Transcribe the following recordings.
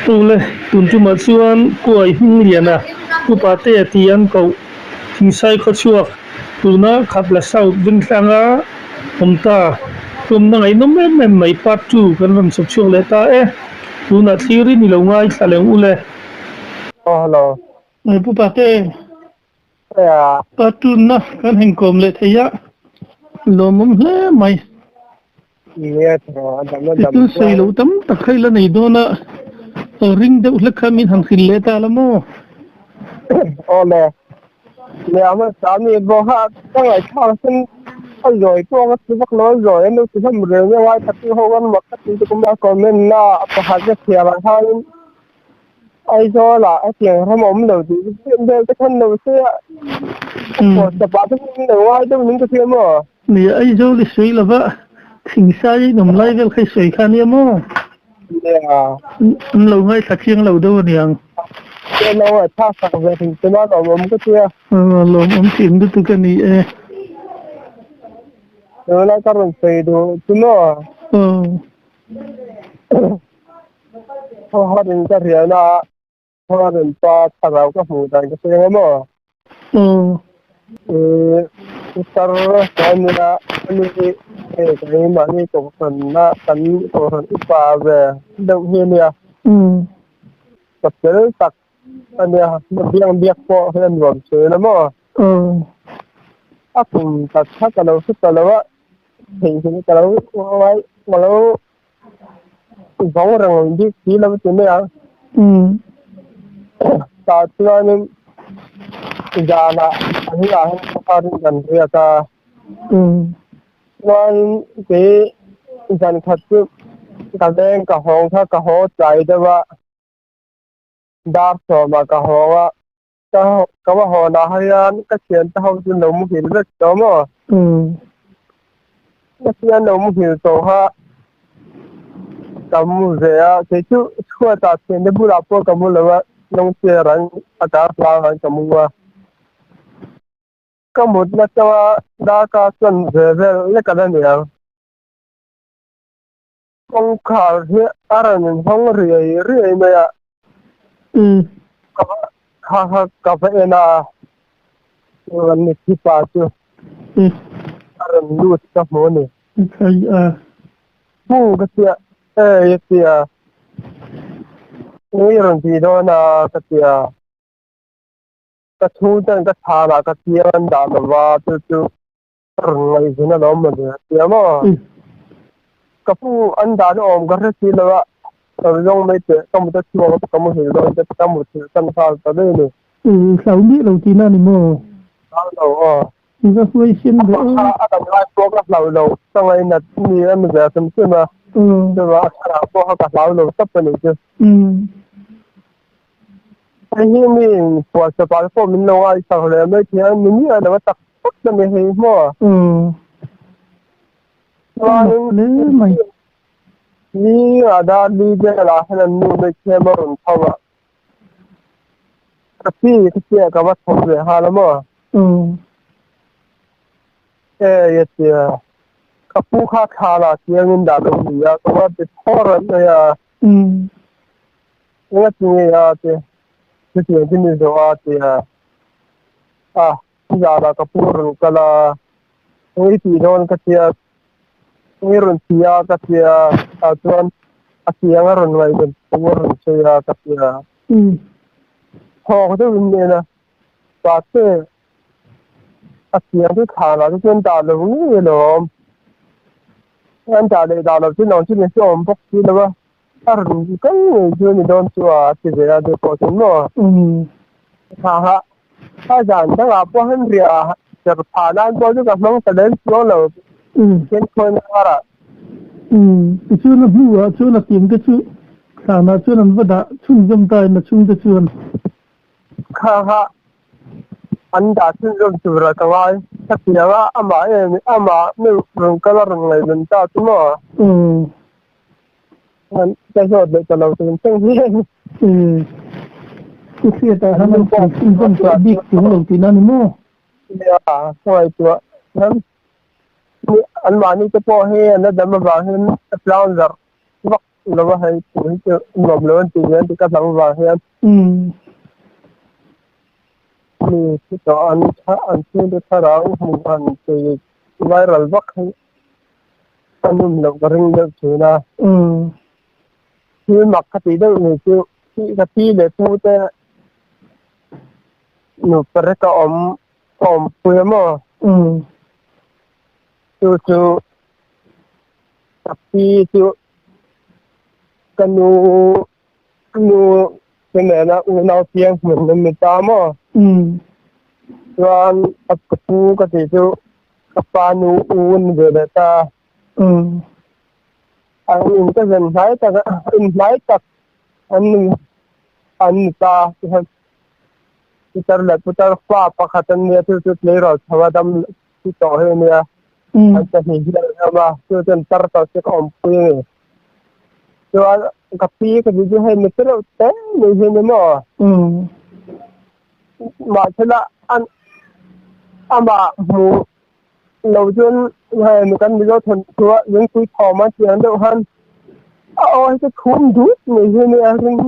Tule tun tumah chuan Kuai Hmingliana Upa te a ti an koh Thingsai khawchhuak tuna Khapla South Vengthlanga awm ta tumna ngaihnawm em em mai part two kan rawn chhawp chhuak leh ta e. Tunah thlirin i lo ngaithla leh ang u le. Aw hello. Pu Pate. Part two na kan heng kawm leh thei a lawmawm hle mai. Thil sawi loh tam tak kha i la nei dawn a, ring deuh hlek kha min han hrilh leh ta la maw? Aw le, leh a hmasa mi pawh kha ka ngaihthlak sen a zawi pawh ka ti vak lo, a zawi a lo ti hlawm reng a ngaithla ho khan mak ka ti tuk a, comment na pakhat ka chhiar ang khan Aizawl ah hetiang ram a awm lo tih chu vel te khan lo se a pawh chawp ah te khan lo ngai deuh ning ka hria maw? Nia Aizawl i sawi lova Thingsai in awm lai vel kha i sawi kha ania maw? Nia. An lo ngaithla chiang lo deuh aniang. Nia lo ngaithla sak ve thei che nan awm awm ka tia. Lawmawm thin lutuk a ni e. Tunlai ka rawn sawi duh chu maw? Thawharin ka rian a, Thawharin pa thlarau ka hmuh dan ka sawi ang maw? Sir ania ani hi hei keimahni kohhranna kan kohhran upa ve deuh hi ania. Ka fel tak ania, biang biak pawh hi a nuam thin a maw? A kum tak kha ka lo hre ta lo a, theihnghilh ka lo ngai ka lo Vang reng bik si lo ti mai a. Tah chuanin zanah an lah hian khawharin kan riak a. Chuanin kei zan khat chu ka veng ka hawng kha ka haw tlai deuh a, dar sawmah ka hawng a. Ka ka va hawnah hian ka thiante ho chu lo muhil vek tawh maw? Ka thian lo muhil tawh kha ka mu ve a, kei chu chhuatah thiante bulah pawh ka mu lo a, lawngchair an a kar hlau an ka mu a. Ka mutna atanga darkar chuan ve vel lek a la ni ang. Kawngkhar hi a rawn inhawng riai riai mai a, ka va kha kha ka va en a, chuan mitthi pa chu a rawn lut ka hmu a ni. Pu ka tia, Ei a tia, Eng i rawn tih dawn a ka tia, ka chhungten ka chhanah ka chiang an dah lo va, chu chu Ka rawn ngaihzin a lo maw ni a tia maw? Ka pu an dan a awm ka hre si lo a, ka zawng mai teh ka mut a chhuak a ka muhil dawn te ka muthilh san nghal ta daih a ni. Hlau miah lo tihna a ni maw? Hlau lo aw. I va huai sin ve aw. A dam lai pawh ka hlau lo, ka ngainat mi a ni ve a hrim hrim a, chuvang a thlarau pawh kha ka hlau lo tawp a nih chu. Hei hi mi phuah chawp ah te pawh min lo ngaihsak leh mai thei a, ni miah lo a tak tak ta ni hei maw? Chuanin ni a dar li velah hian an nu mai thiam a rawn tho a, ka pi ka tia ka va tho ve nghal a maw? E a tia, ka pu kha thla lah chiangin dah lo ni a, ka va ti thawr an mai a. Enga ti nge a te chutiang chu ni zawh a ti a, a zan ah ka pu rawn kal a, eng i tih dawn ka tia, eng i rawn ti a ka tia, tah chuan a tiang a rawn ngaihven thu a rawn sawi a ka tia, thawk deuh in en a, mahse a tiang chu thlan ah te chuan dah lo ngei alawm, an dah leh dah loh chu nang chu min hre awm bawk si lo a. A rawn kal ngei chu a ni dawn chu a ti ve a duh pawh chuan maw? Kha kha a zan dangah pawh hian riah cher phah nan pawh chu ka hmang ta lem chuang lo Pathian khawi karah. Tichuan a hnuah chuan a tiang te chu thlanah chuan an va dah chhunzawm ta in a chhungte chuan. Kha kha an dah chhunzawm tur a ka ngai. Ka tiang a amah em amah meuh rawn kal a rawn ngaihven ta chu maw? Ka zawt leh ta lo tun thleng hian. Pu Hriata han an sawi chhunzawm tawh bik chung lo tihna ni maw? Nia, ka ngaihtuah hian anmahni te pawh hi an la dam avang hian a tlang zarh vak lo a hei thu hi chu nuam lo an ti ve an ti ka hlau vang hian mi thi tawh an an chhungte thlarau hmuh han ti viral vak hi a nawm loh ka ring deuh thin a. Thil mak ka tih deuh ni chu ka pi leh pu te nupa reka awm ka awmpui a maw? Chu chu ka pi chu ka nu nu te nena unau piang hmun an ni ta maw? Chuan ka pu ka tih chu ka pa nu u a ni ve leh ta. An in ka zen hnai tak a, in hnai tak an ni an ni ta tihian putar leh putar fa pakhat an nia chu chu tleirawl chho a dam thi tawh hi a nia an pahnih hian an awm a chu chuan tar tawh chu ka awmpui a ni chuan ka pi ka ti chu hei mi te reuh te mai hi a ni maw mahsela an amah hmuh lo chuan hei kan Mizo thawnthu a lungpui thawm a chiang deuh han a aw hi chu thum dut mai hi a nia ring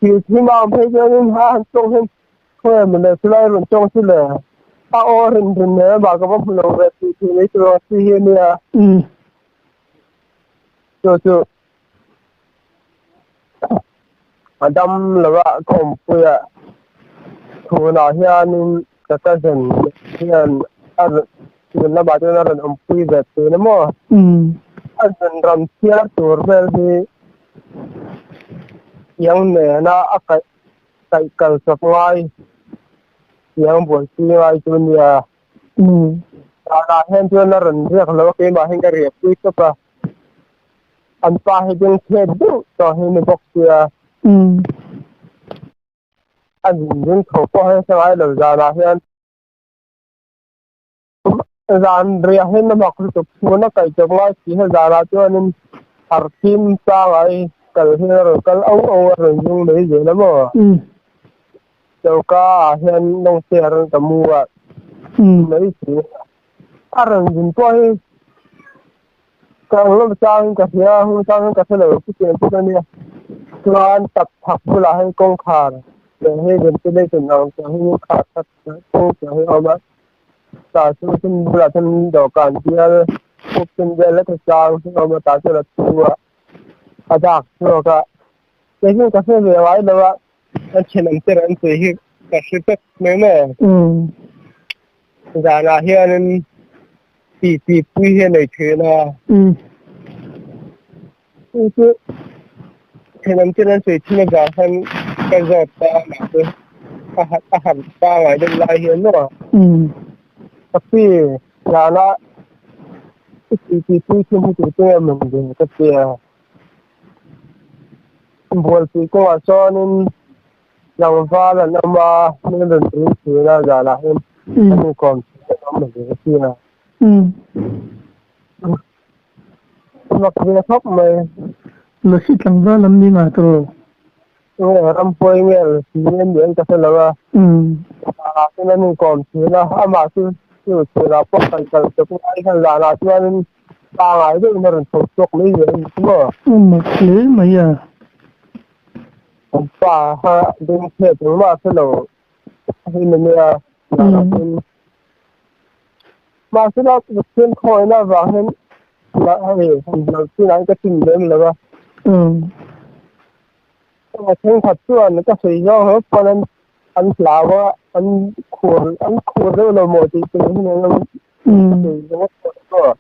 thil thim a awm phei chuanin ha han tawng hian khawi emaw le chulai rawn tawng chu le a aw rin rin nen a mah ka va hmu lo ve tih tih mai tur ang chi hi a nia chu chu a dam lo a ka awmpui a chhunah hianin ka cousin hian a rawn chhun lamah chuan a rawn awmpui ve thin a maw a zun ram chhiar tur vel hi tiang nena a kaih kaih kal chawp ngai tiang buaipui ngai chu nia zanah hian chuan a rawn riak lo a keimah hian ka riahpui tawp a. An pa hi ding chhet deuh tawh hi ni bawk sia. A zin ding tho pawh hi a hre ngai lo zanah hian zan riah hian a mak lutuk chhun a kaih chawp ngai si he zanah chuanin harhfim pangai kal hian a rawn kal au au a rawn zung mai zel a maw. Choka ah hian lawngte a rawn ka mu a mai si a rawn zin pawh hi Ka hlawm changin ka hria a, hlawm changin ka hre lo chutiang chu ka nia. Chuan tap chhak bulah hian kawngkhar leh hei ventilation ang chiah hi khar khat kawng chiah hi a awm a. Tah chu chumi bulah chuan dawhkan bial khup sen vel lek a chang hi a awm a, tah chuan a thu a, a dak chhuak a. Kei hian ka hre ve ngai lo a, a thenawm te rawn sawi hi ka hre vek mai maw. Zanah hianin ti ti pui hi a nei thin a. Chu chu thenawm ten an sawi thin avang khan ka zawt ta a mahse a harh a harh pangai deuh lai hian maw. Ka pi zana i ti ti pui thin hi tute nge mawn ve ka tia. Bualpui kawngah chuanin Tlangval an awm a, hmel rawn ring thin a, zanah hian an inkawm thin an awm ve a sia. Mak ve khawp mai. Lasi tlangval an ni ngai tawh lo. Nge ramhuai nge lasi nge ni an ka hre lo a. Zanah chuan an inkawm thin a, amah chu chu chhunah pawh kan kal chawp ngai khan zanah chuanin pangai deuhin a rawn chho chhuak mai zel a ni chu maw. Mak hle mai a. Kan pa kha ding chhiat engmah a hre lo hi ni mai a, zanah chuan mahsela Pathian khawngaihtna avang hian hei han hlauh chinah hian ka chim lem lo a. Thenkhat chuan ka sawi zawng hlauh pawn an an hlau a, an khur an khur deuh lo maw tih tur hi eng emaw ka sawi zawng pawh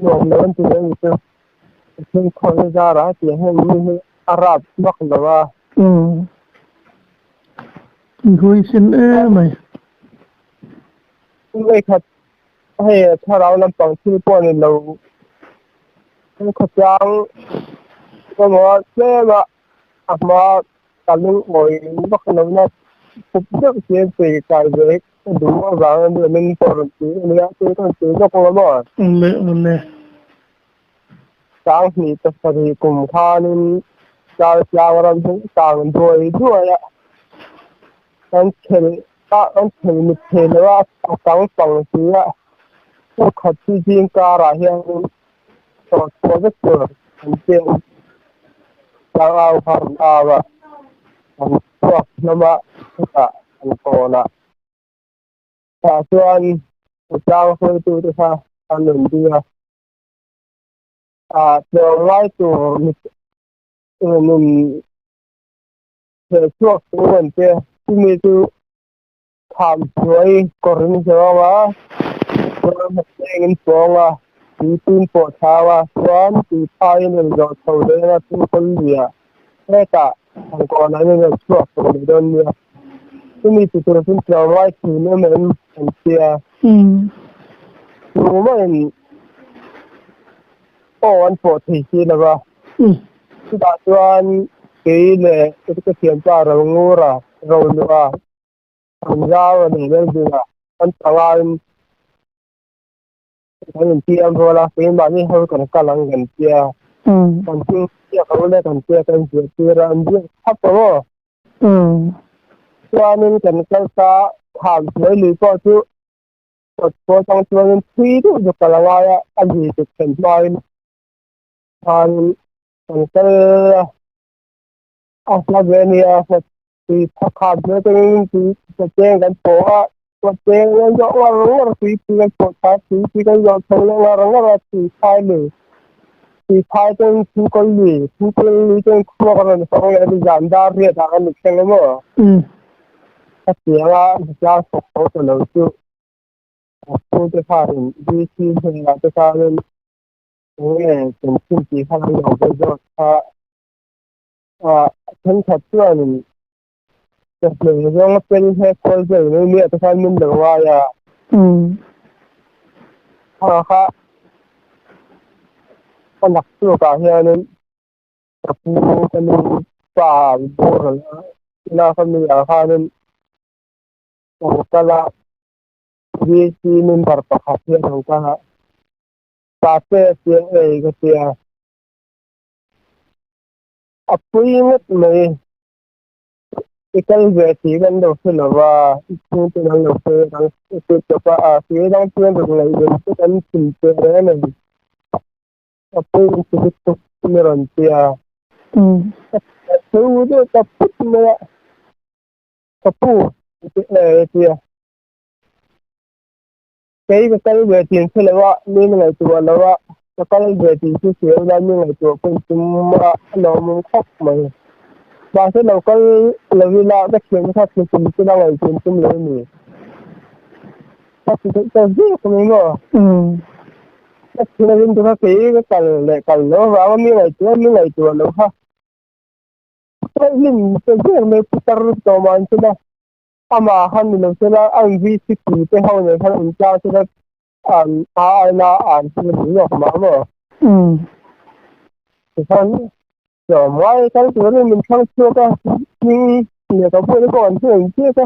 nuam lo an ti ve a ni chu. Pathian khawlna zarah hetiang hian mi hi a rap vak lo a. Umm. I huaisin em mai. Vawikhat hei thlarau lampang thil pawh a ni lo. Khawchang emaw tlem a a hma ka lungawi vak lohna khup deuh hian chei kai ve ka duh avang a nia min pawh rawn ti a nia chu ka rawn ti lawk ang maw. Awle awle. Sanghnih pasarih kum khanin Chaltlang ram hi kang duai duai a, kan thelh a kan thelh mit thei lo a, a kang pang si a, chu khat chu zing karah hianin. Chawh chhuah vek tur an tia tlang au kha an au a, an chhuak hlawm a, chutah an kawn a. Tah chuan tlang hruaitute kha an rawn ding a, ah tlawmngai tur nun thehchhuak tur an tia, chumi chu Thlam hnuai kawr in zawng a, chuan hmaseng in pawng a, tui tun pawh thau a, chuan tui phai in rawn zawh chho leng a, tun kawl lui ah hetah thangkawn ah in rawn chhuak tawh leh dawn nia. Chumi ti tur chuan tlawmngai thun em em an tia. Tumah in aw an pawh thei si lo va. Chutah chuan kei leh ka thianpa Rongura, Ronuah, An zau a nih lel ding a, an pangaiin kan intiam rual a, keimahni ho kan kal ang kan tia, kan hming ziak ang le kan tia kan ziah tir a, an ziak thap ang aw. Chuanin kan kal ta kham hnuai lui pawh chu kawt pawh atang chuanin thui deuh chu kal a ngai a, a lui tuk thlen hmain khan kan kal a. A hla ve nia tui phakhat ve atangin tui cheng kan pawh a cheng kan zawh ngar ngar tui tui kan pawh tha tui tui kan zawh chho leh ngar ngar a tui phai lui tui phai atangin thu kawl lui thu kawl lui atangin khua kan rawn fang leh a zan dar riat ah kan ni thleng a maw a tiang a tlang thawk tho ta lo chu a chhungte khanin DC hnenah te khanin enge chanchin tih kha an lo ve zawk kha. Ah thenkhat chuanin ka hlei zawng a pen he kual vel mai miah te khan min lo ngai a. Kha kha ka nak chhuakah hianin ka pu ka nu pa boral a ina ka mi ah khanin ka kal a VC member pakhat hi a lo kal a Pate a tia ei ka tia. A pui ngawt mai. I kal ve tih kan lo hre lo va, i chhungte an lo hre ang tih tawp a, a hre dang chuan rawn ngaihven chu kan chhun che reng a ni. A pui in ti lutuk mi rawn ti a. Ka thu deuh ta phut mai a, ka pu ti e ti a. Kei ka kal ve thin hre lo a, mi ngaihtuah lo a, ka kal ve tih chu hria ila mi ngaihtuah pawh in tum a lawmawm khawp mai. Mahse lo kal lo ila ka thiamna kha thil tum chu la ngaihtuah in tum lo a ni. Ka ti theih ta zek mai maw? Ka thiam rin chu kha kei ka kal leh kal loh avanga mi ngaihtuah mi ngaihtuah loh kha ka hlim ta zek mai putar tawh mah an chhun a. Amah khan ni lo sela a VCP te ho nen khan in tlang sela an a aina an chu a ni zawk mah maw? Tikhan tlawmngai kal turin min thlang chhuak a, hming lehkhabu te pawh an chu an ziak a,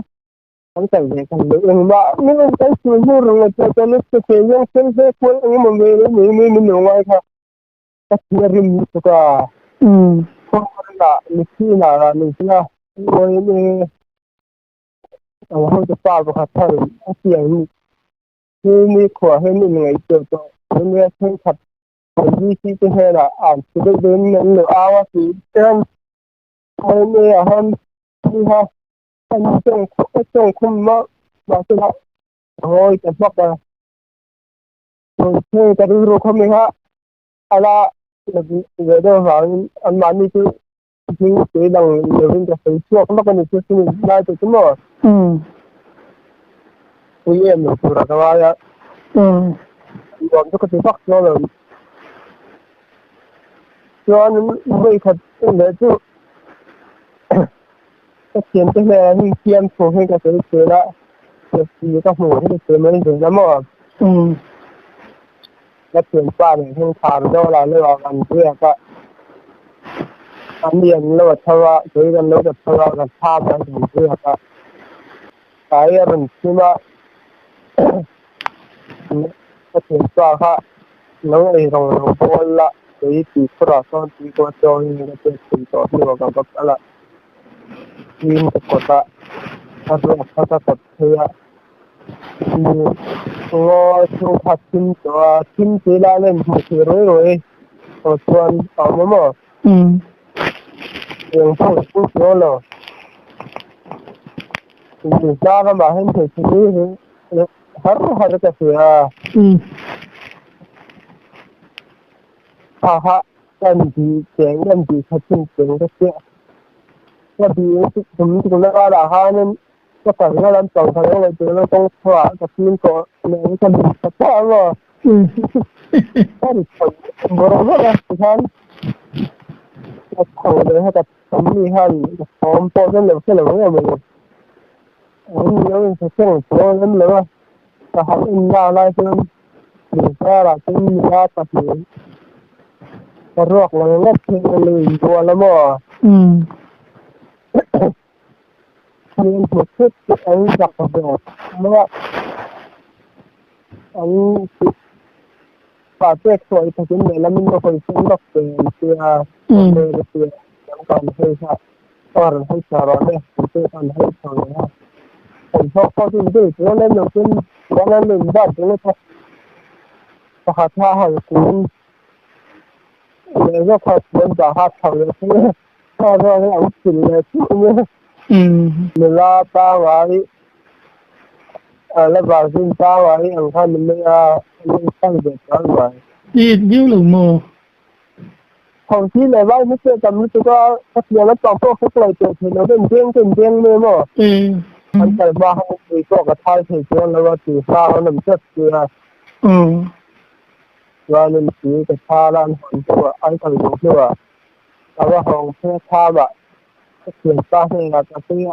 an kal ve kal lo engmah min rawn kal tur hnu reng a chuan chuan ka ke zawng fel ve kual engemaw mai mai mai min lo ngai kha ka thi a rim lutuk a, kawngah mitthi inah lah ni sela ngawi Ang hotu pa pakhat khan a tiang ni hi ni khuah hian in ngaihtuah tawh ania thenkhat kan VC te hnenah an thu deuh deuhin an lo au a tih chuan yma ah hian ni kha an tawng a tawng khum mah mahse a ngawi ta hmak a hei ka rilru khaw mi kha ala ve deuh avangin anmahni chu Hming tui lang lovin ka sawi chhuak lawk a ni chu chumi lai te chu maw? Pui em lo tur a ka ngai a. Nuam chu ka ti vak chuang lo. Chuan vawi khat leh chu ka thiante hnenah hi fiam thu hi ka sawi thin a, Lassi ka hmuh hi ka sawi mai zel a maw? Ka thianpa nen hian khar dawl ah lo an riak a, an lian lo a tho a, kei kan lo ka tho a, ka thlam ah kan riak a, tlai a rawn thim a, ka thianpa kha lo ei rawng lo bawl la, kei tui khurah sawn tui kaw chawin ka pek thei tawh hnuah ka va kal a, tin ka kawt a, a ruak kha ka kawt phei a. Ngaw chhung kha thim tawh a, thim tih lah len hmuh theih ruai ruai. Aw chuan a awm a maw? Eng pawh i pu tawh lo. Hla ramah hian hmeichhe nui hi har har ka hria a. Kha kha kan tih cheng kan tih kha chin cheng ka chiah. Ka bih tum tum na karah khanin ka kalna lampang ka lo ngaihtuah na kawng chhuah ka fim tawh nen ka lut ta tawh a maw. Ka ri chho bawrh bawrh a tikhan ka chho leh heta tam mi khan ka thawm pawh chuan lo hre lo nge maw ni an lo inhre thleng chuang lem lo a ka han en lak lai chuan thingkarah chuan nula pahnih ka ruak lang ngawt hi an lo inbual a maw. Hmel hmu thut chu an zak ve mai a, an tih pah pek sawi takin lehlam in ka hawi sawn lawk ve an tia, hmel a tia an kan hawi kha aw rawn hawi chhuah rawh le tih te khan hawi chho leh a, thawmhnaw pawh chu inbei tur lem lo chuan chuan an lo inzat ringawt a, pakhat kha a han kun leh zawk kha chuan zah kha a chho leh thung a. Nula pangai la virgin pangai ang khan ni mai a, an lo chhang ve tawh mai. I viau lo maw? Thawmhni leh vai hmu chiah tam lutuk a, ka pian lampang pawh ka sawi tawh thei lo, ka inbeng ka inbeng mai maw? An kal hma khan mipui pawh ka thai thei chuang lo a, tih hma an awm tlat sia. Chuanin tui ka thal a, an hawn hnuah an kal zawh hnuah Ka va hawng phei tham ah ka thianpa hnenah ka sawi a,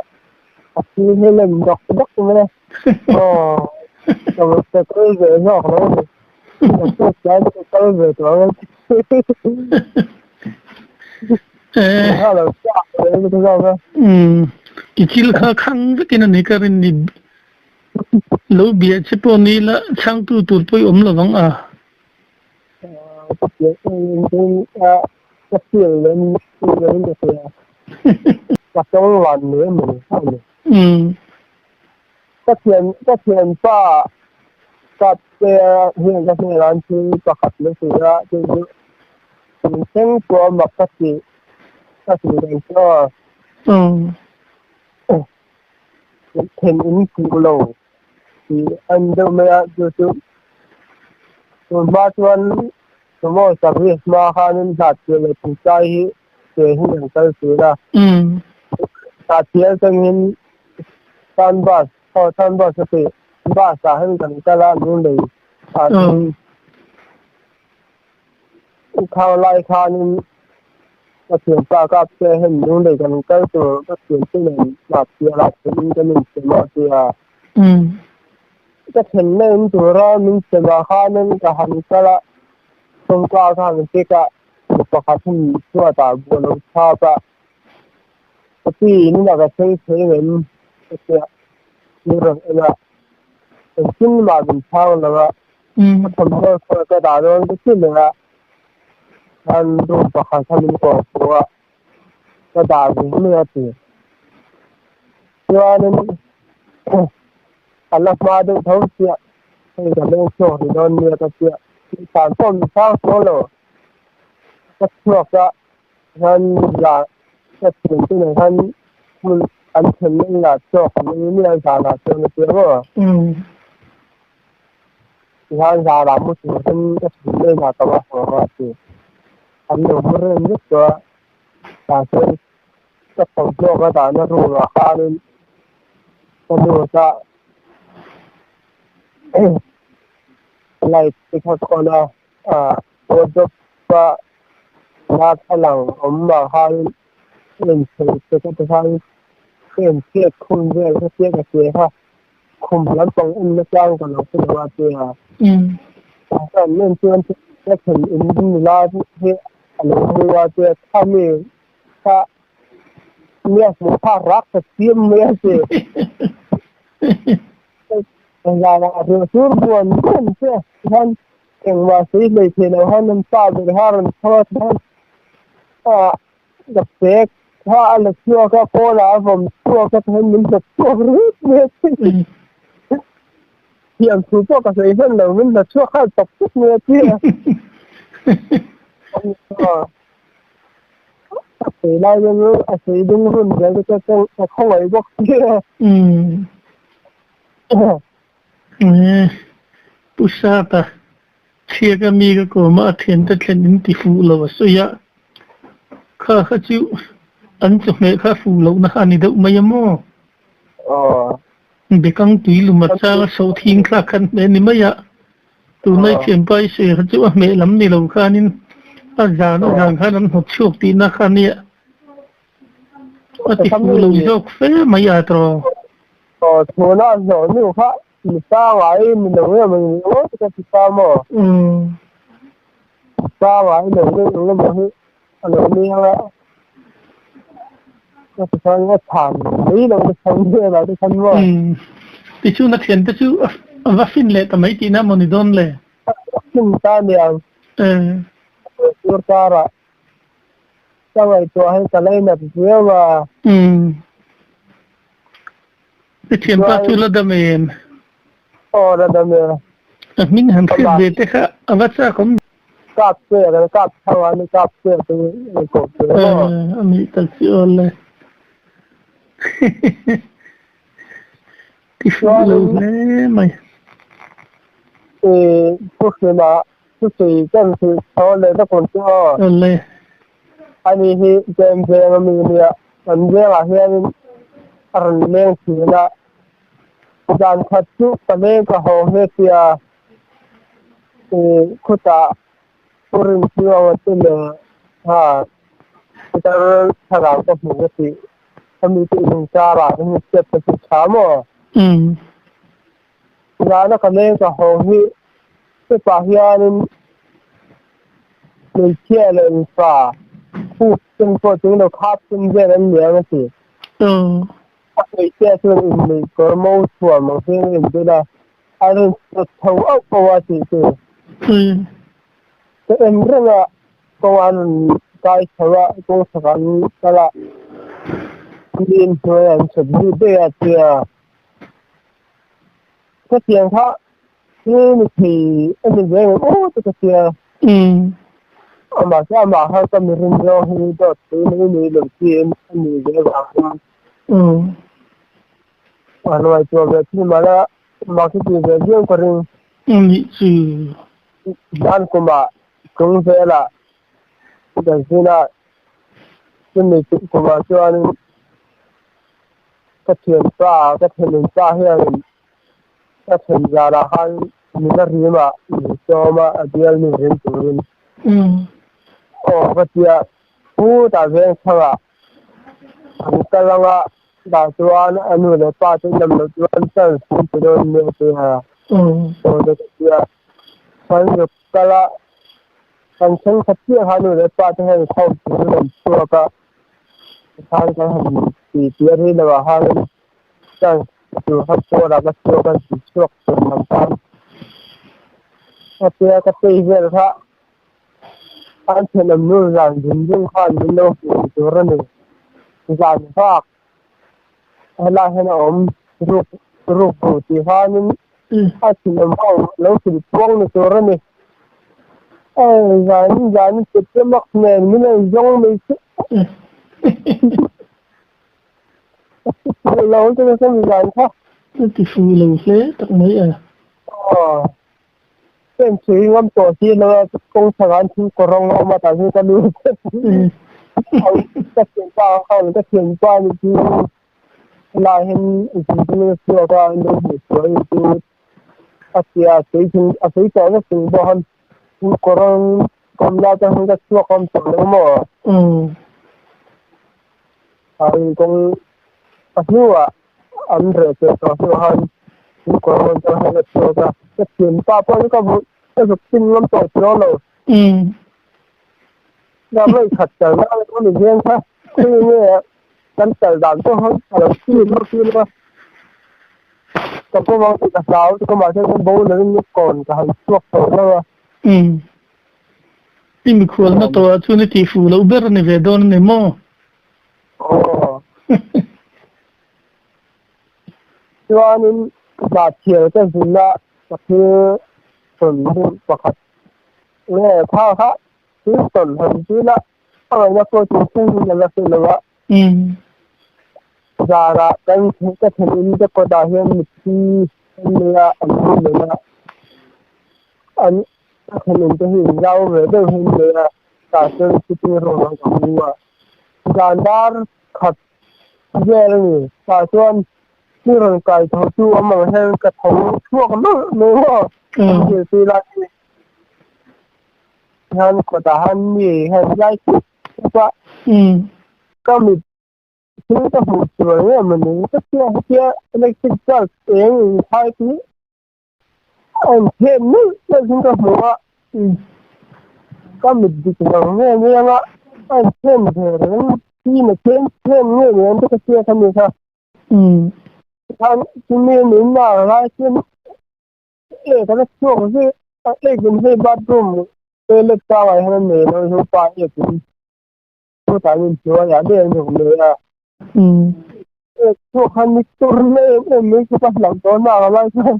a thil hi lem dawk dawk mai a, aw ka va ka kal ve zawk lo a ni, ka hriat tlai chu ka kal ve tawh ang a ti. Kha lo chak ve ka ti zawk a. Umm, i thil kha khang vekin a ni ka rin ni, lo bia che pawh ni la chhangtu tur pawh i awm lo vang a. Ka pian ka feel lem lem ka hria ka tawng van mai mai a ni. Ka thian ka thianpa kap te hian ka hnenah an thil pakhat la sawi a chu chu min thleng pawh a mak ka tih ka tih dan chu a then in fuh lo tih an deuh mai a chu chu tun hma chuan tumaw service hma khanin hnahthial leh thingtlai hi ke hi an kal thin a hnahthial atangin tan bus aw tan bus a tih bus ah hian kan kal a lunglei ah chuan Khang lai khanin ka thianpa kap che hen lunglei kan kal tur ka thiante nen hnahthial ah thlen in kan insem a a ti a. Ka thlenna in tura min sem ah khanin ka han kal a, kawngka ka han kek a, mi pakhat hi chhuat ah buh a lo chhap a, ka pi in a ka thleng thei ngem ka ti a, min rawn en a, engtin mah min chhang lo a. Ka thawmhnaw sawi ka dah dawn ka ti leh a, khan room pakhat kha min kawh pawh a, ka dah ve mai a ti. Chuanin a la hma deuh tho chiah, hei ka leng chhuak rih dawn nia ka tia, tih pawh min chhang chuang lo. Ka chhuak a, hian lah ka thiante nen khan hmun an thlenna inah chhuak an ei nia zanah chuan a tia maw. Tihian zara mu turin ka chhun len ah ka va haw a ti. An lo mu reng vek tawh a, mahse ka thawmhnaw ka dahna room ah khanin ka lut a, light te kha ka on a, ah wardrobe a darthlalang awm ah khanin ka inchei te ka ti khan ka inchhiat khum vel ka tia ka che kha. Khum lampang en na tlang ka lo hre lo a tia. Chuan en chuan ka thlen in nula hi a lo mu a tia kha mi kha nia hmuh kha rak ta chiam mai a ti. Zanah ruah sur buan buan che hian engmah sawi hlei thei lo hian an pa ber kha a rawn tho a chuan Ka pek kha a la chhuak a, kawl ah a vawm chhuak a, tihian min hnawt chhuak ringawt mai a ti. Thiam thu pawh ka sawi hman lo, min hnawt chhuak nghal tawp tawp mai a ti a. A sawi lai hian a sawi ding run zel te chuan ka khawngaih bawk sia. Umm. Pu Sata chhiak a mi ka kawm a, a thiante thlen in ti fuh lo a sawi a, kha kha chu an chawhmeh kha fuh lohna kha a ni deuh mai a maw? Bekang tui lum a chang a so thing thlak khan hmeh ni mai a, tunlai thianpa i sawi kha chu a hmeh lam ni lo khanin a zan a zan khan an hnawt chhuak tihna kha nia a ti fuh lo zawk fe mai a tawh. Aw chhuna a zawh nu kha mi pangai ni lo em ang ni aw ka ti ta maw? Pangai lo deuh eng emaw hi a lo ni ang a, ka ti khan a chhan mai lo te khan velah te khan maw? Tichuan a thiante chu a va fin leh ta mai tihna maw ni dawn le? A fin ta niang. Tur karah ka ngaihtuah hi ka lainat viau a. I thianpa chu la dam em? Aw la dam e. A hming han hriat ve te kha a va chak awm. Kap che kan kap chho a ni kap che chu ni kawp che maw. A nih tak chu aw le. Ti fuh lo hle mai. I thu hrimah thusawi kan hrilh chho leh ta kun chu aw. Aw le. Ani hi Jem veng ami nia, kan vengah hianin a rawn leng thin a, zan khat chu ka leng ka haw nghe sia, ih khutah Pu Rinchuanga te leh ha Peter thlarau ka hmu ka tih, ami te inkarah hi step ka chu tha maw? Zana ka leng ka haw hi step-ah hianin hmeichhia leh mipa khup chen pawh chung lo khap chen vel an ni ang a ti. A hmeichhia chuan inneih kawr mo thuam ang hian a inbel a, a rawn sawt chho auh auh a tih chu. Ka en reng a, kawng an rawn kai chho a, kawng chhakah an kal a, mi inhnuai an sawt zui daih a tia. Ka tiang kha thil ni thei a ni ve ngawt aw te ka tia. Amah chu amah kha ka mi rin zawng hi dawt pui mai mai lo chi a ni ve vang hian. A hnuai tuah ve thil mah la mak hi ti ve viau ka ring. Nih chu. Hman kumah chung velah kan zin a, chumi kumah chuanin Ka thianpa, ka thenawmpa hianin ka then zanah khan nula rimah min sawm a, a bialnu rim turin. Aw ka tia, putah veng chhangah an kal ang a, chutah chuan a nu leh pa te lam loh chuan chance min pe dawn nia ti a, aw te ka tia, kan zuk kal a, kan thenkhat chiah kha nu leh pa te hian khawm turin an chhuak a. Khan kan han ti tih a ri lo ah khan chance tur kha pawn ah ka chhuak a ti chhuak tur lam khan ka tia ka tei vel kha an thenawm nu zan zun zun khan min lo hmuh tur a ni zan vak helai hian a awm ruk ruk ru tih khanin a thenawm ho lo hrilh puang ni tur a ni zan zan chep mak nen min rawn zawng mai chu. Lo te ka mi zan kha. Ka ti fu lo hle tak mai a. Aw. Pen chui ngam tawh si lo a kawng chhakah an thil kawrawng a awm a tah hian ka lut. Ka thianpa khan ka thianpa ni chu helai hian zin a chhuak a an lo hmuh chhuah hi chu a tia a sawi chung a sawi tawh vek chung pawh khan thil kawrawng Kawm lai te hung ka chhuak awm tawh lo maw? An kawng a hnuah an reh teh tawh hnuah khan in kawr rawn tang hian a chhuak a, ka thianpa pawh hi ka vawh ka zuk chin ngam tawh chuang lo. Ka vawi khat kal na ang ni hian kha khawi nge kan kal dan pawh kha ka lo chhin lo chhin a, ka pawm ang tih ka hlau chu ka mahse ka bo lovin kawn ka han chhuak tawh lo a. I mikhualna tawhah chuan i tihfuh loh ber a ni ve dawn a ni maw? Aw. Chuanin Hnahthial ka zin a, ka thil tawn hi pakhat nge kha kha. Thil tawn han zil a, a ngaihna pawh tun thlengin a la hre lo a. Zarah kan ka thlen in te kawtah hian mitthi an nei a, an hmu nen a, an ka thlen in te hi inzau ve deuh hi an nei a, tah chuan sitting room ah ka mu a. Zan dar khat vel a ni, tah chuan mi rawn kai tho chu awm ang hian ka tho chhuak nawlh mai maw, ka zirtir lai hi. Hian kawtah han mi hian zai khup khup a, ka mit thil ka hmuh sual nge mawni ka tia hetia electric bulb eng inkhai te hi a inphen nawlh nawlh in ka hmu a, ka mit dik lo nge mai anga a inphen ve reng hi na tlem tlem nge ni ang te ka tia kha mi kha. Tikhan chumi min mar lai chuan E ka la chhuak zui a ek in hei bathroom toilet changah hian a nei lo hi pa ek in chutah in hnuaiah daih an zuk nei a ek chhuak khan ni tur na em em mai chu ka hlauh dawn a lai chuan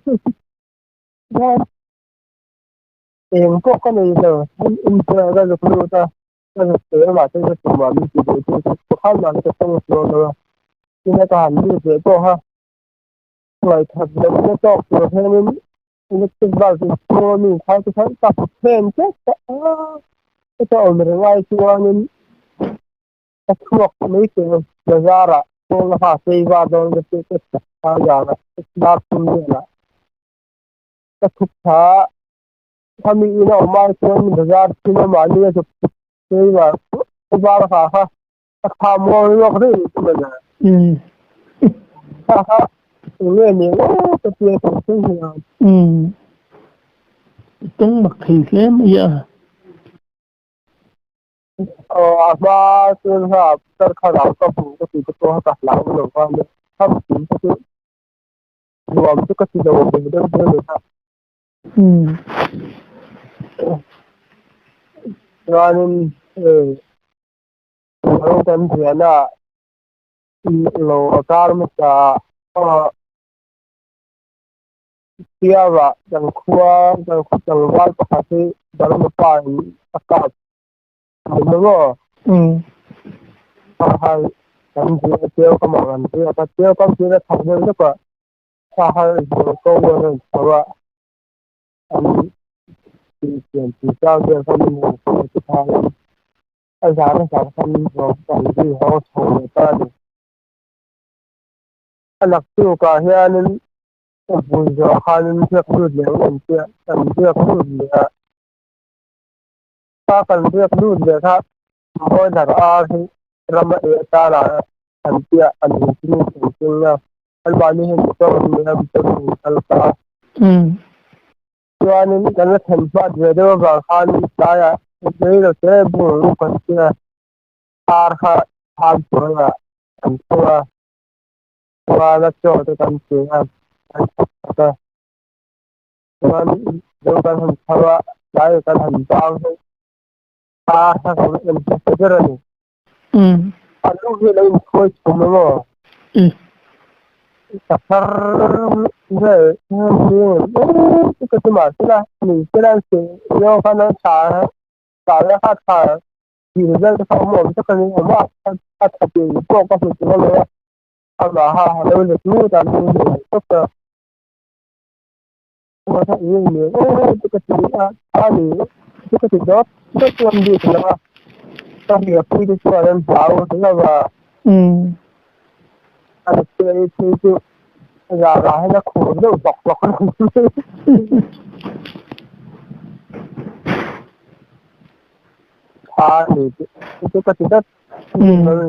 eng pawh ka nei lo inhnuaiah ka zuk lut a ka zuk teh a mahse ka tumah min ti duh chu khan mahse ka tawng sual lo a tin a ka han lut leh pawh kha Ngaihthak lohna tawk tur hianin electric bulb in chhunga mi inkhai te khan ka hmu phen tlat a, heta awm reng ai chuanin ka chhuak mai teh ang bazar ah kawng a ha phei va dawn ka tih ka chhuk thla zan ah dar thum velah ka chhuk thla a, khami ina awm ai chuan bazar thim a mahni a chhuk phei va var ha kha a tha muang lawk daih ni chu mawle. Kha kha eng nge ni aw ka tia tawh thleng hian. I tawng mak thei hle mai a. Aw a hma chuan kha tar kha rau ka hmu ka tih te pawh kha ka hlau lo va nia. Kham tih te chu nuam chu ka ti lo ve deuh hle mai kha. Chuanin hei Lo kan thian a, lo a kar hmasa a, Siava kan khua kan khaw tlangval pakhat hi Burma pa in a kap a ni maw? Sahal kan zir a Tiau kam ah kan zir a, Tiau kam chu a thak deuh hlek a, Sahal zual ko a rawn chho a, an tihsiam tih vel kha min rawn sawi te khan a zan a zan khan rawn kan zui haw chho leh ta a ni. A naktukah hianin a vui zawh khanin biak lut leh ang an tia, kan biak lut leh a, kha kan biak lut leh kha boiler ar hi rama eh atana an tia an inchungin kan keng a, anmahni hian motor an nei a, motor in an kal ta a. Chuanin kan la thlen hmat ve deuh avang khan tlaiah rei lo te bur ru kan tia ar kha thlam hnuaiah kan tho a, chuan a chaw te kan pe a, kan chhak chhak a, chuan deuh kan han tho a, tlaiah kan han bang hi ar kha kan en hmasa ber a ni. A lu hi a lo inphawi chhum emaw? Safar nge nge ka ti mahse la ni se la se yo khan a tha tha la kha tha dil vel te kha awm awm tak a ni awm a a tha pin pawh ka hmu tur a lo a amah ha a lo let lut a lu ni tawp a Nge ka ti a a ni chu ka ti dawt dawt chuan bik lo a ka hriatpui te chuan an hlau lo va a nupui phei chu zah hian a khur deuh bawk bawk a tha a ni chu ka ti dawt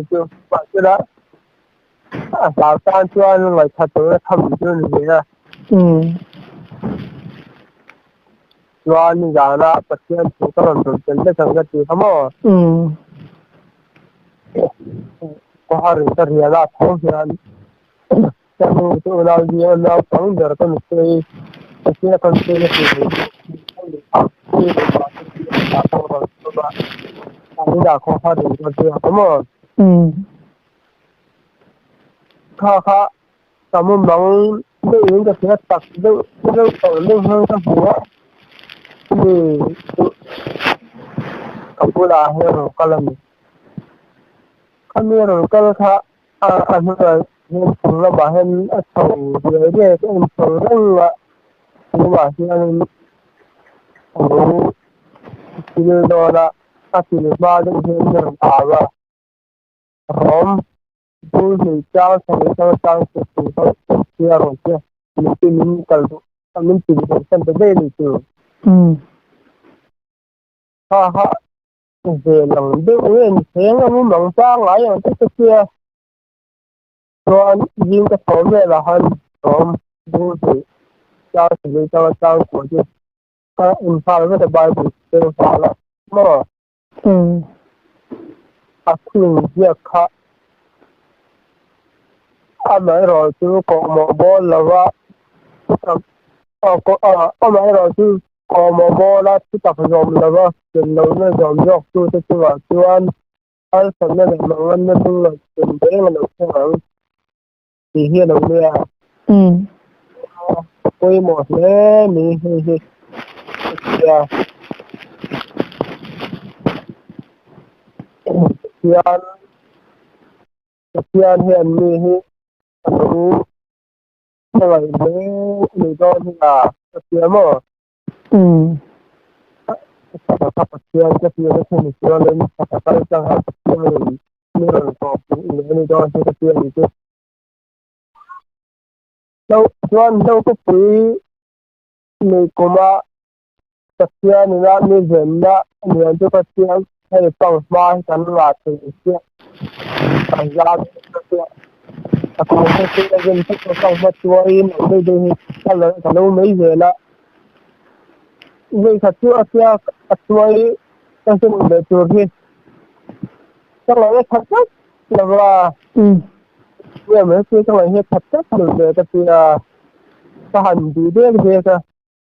chu mahsela A hlau tan chuan ngaihthla tur a tham chu a ni ve a. Chuan nizana Pathian thu ka rawn rawn tel vek ang ka ti kha maw? Khawhar in ka rial a tho hian ka nu te unau hi a naupang ber ka nupui Pathian a kan peng a ti ve a khawhar in ka rial kha maw? Kha kha ka mumang deuh in ka hria tak deuh deuh tawh deuh hian ka hmu a mi chu Ka bulah hian rawn kal a ni. Khami rawn kal kha a hnuaiah hian chung lamah hian a chho riai riai ka en chho reng a, tunah hianin a lo kil dawn a, a kil hma deuh hian a rawn au a, rawm bul hnih chang chho chang chang chu chu kha a rawn tia min ti min kal duh min ti duh san ta daih a ni chu. Ha ha ve lang deuh nge ni theng a mumang pangngai ang te ka tia chuan zing ka tho velah khan rawm bur hnih chang chho chang chang kuah chu ka inhal vek a bible cheng nghal a maw. A thing ziak kha amaherawh chu kawhmawh bawl lova amaherawh chu kawhmawh bawla thu tak zawm lova ken lohna zawm zawk tute chungah chuan harsatna leh manganna hnung ken reng a lo thleng ang tih hi a lo nia. A pawimawh hle mai hei hi tia Pathian Pathian hian mi hi a lo hmangaih hle a ni dawn hi a ka tia maw? Pathian ka tia na thlen chuanin a kal tlang a Pathianin mi rawn kawh hmuh leh a ni dawn hi ka tia ni chu. Chuan Hlokawpui nei kuma Pathianin a mi venna nian chu ka tia hei pang hma hi kan ngah thei chiah kan zam ka tia a kum kha chu a zen vek a pang hma chuain ang deuh deuh hi ka lo ka lo mai zel a vawikhat chu a tia a chuai ka zen leh tur hi ka lo e khat tlat lo va nge mai chu ka ngaihnghet khat tlat lo ve ka tia ka han bih dek dek a.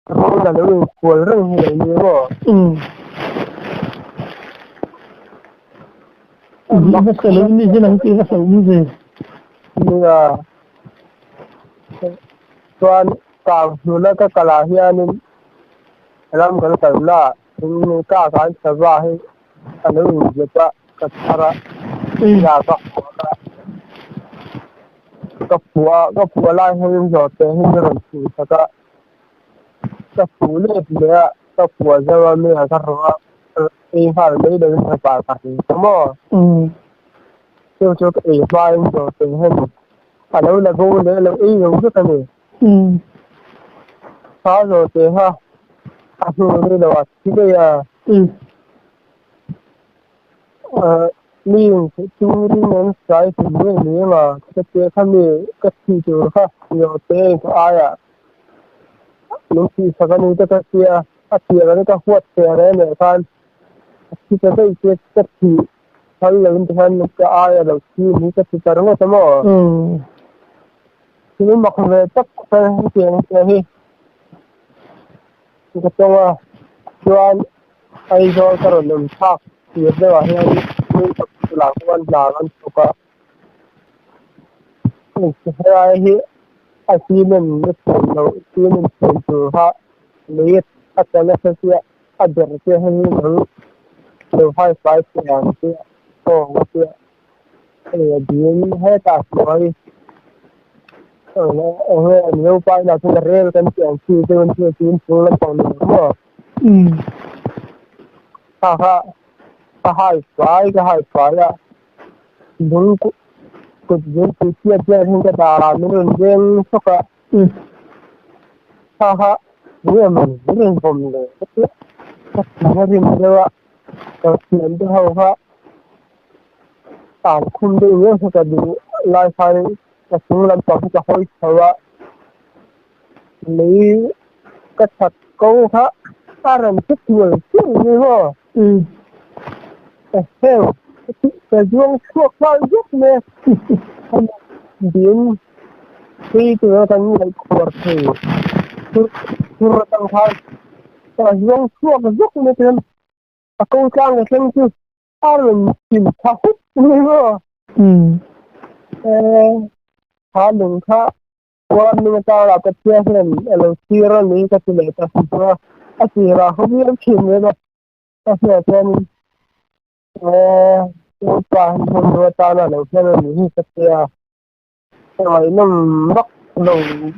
Rawn a lo inkual reng hi lo ni maw? Hmasa lo ni hian ang tih hmasa awm ve. Nia. Chuan kang hnuna ka kalah hianin ram kan kalna in ka kan sava hi a lo inzep a, ka chhar a, nia ka hual a, ka phuah a, ka phuah lai hian zawh teh hi min rawn chhuh sak a. Ka phu let leh a, ka phuah zauh a, mi a ka rawh a, ei nghal mai lo in ka pa ka hmu ta maw? Chu chu ka ei hma in zawh teh hian a lo la bo leh lo ei lo vek a ni. Kha zawh teh kha a hnu rei lo a thi daih a. Mi turin an sai thei ngei mai ang a, ka tia kha mi ka thi tur kha zawh teh ka aiah min thih sak a ni te ka tia a tir ang ka huat teh reng leh khan a thi ta daih che ka thih phal lo in tikhan ka aia lo thi ni ka ti ta ringawt a maw thil mak ve tak kha hetiang te hi ka tawng a chuan Aizawl ka rawn awm thlak tir deuhah hian bulah khuan hna an thawk a. Helai hi a cement na chhuan loh cement chhuan tur kha lei a tla nasa chiah a ber te hi lo lo hai fai thei ang chiah aw a chiah hei a dil hetah hnuai enge mizo pa inah chuan rel kan tih ang chi te chu inchhung lampang ni lo maw. Kha kha ka hai fai ka hai fai a. Lung kut zung pui chiat chiat hian ka dar ah min rawn veng sawk a, kha kha enge maw min rawn vawm leh ka tia, ka thin a rim deuh a, ka thian te ho kha tan khum deuh riau kha ka duh lai khan ka chung lampang hi ka hawi chho a, lei ka chhat ko kha a rawn che tual tual mai maw. Eheu, ka zuang chhuak nghal zuk mai a, ding thui tura kan ngaihkhuar thei thur atang khan ka zuang chhuak zuk mai chuan a ko tlang ka thleng chu a rawn chim tha hup mai maw. Kha lung kha Warning atara Pathian hian a lo thlir a ni ka ti leh ta hmu a, a tirah ho viau thin reng a, ka hriat chuanin. Lalpa hi hmanrua atana lo hman a nih hi ka tia. Ka ngaihnawm vak lo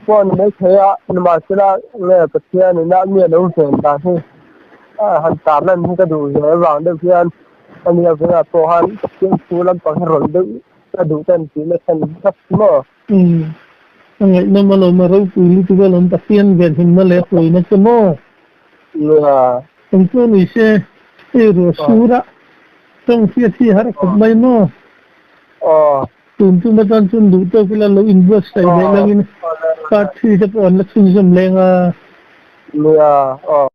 pawh a ni maithei a, nimahsela nge Pathian ina mi a lo ven dan hi han tarlan hi ka duh ve avang deuh hian a nia vengah pawh khan Pathian thu lampang hi rawn deuh ka duh tan tihna chhan tak maw? Umm, a ngaihnawm alawm a ropui lutuk alawm Pathian venhimna leh hruaina che maw? Nia. Engpawh ni se, hei ruah sur a tawng hriat hi har khawp mai maw? Aw. Tun tum atan chuan duh tawk ila lo inbuatsaih leh langin part 3 te pawh an la chhunzawm leng a. Nia, aw.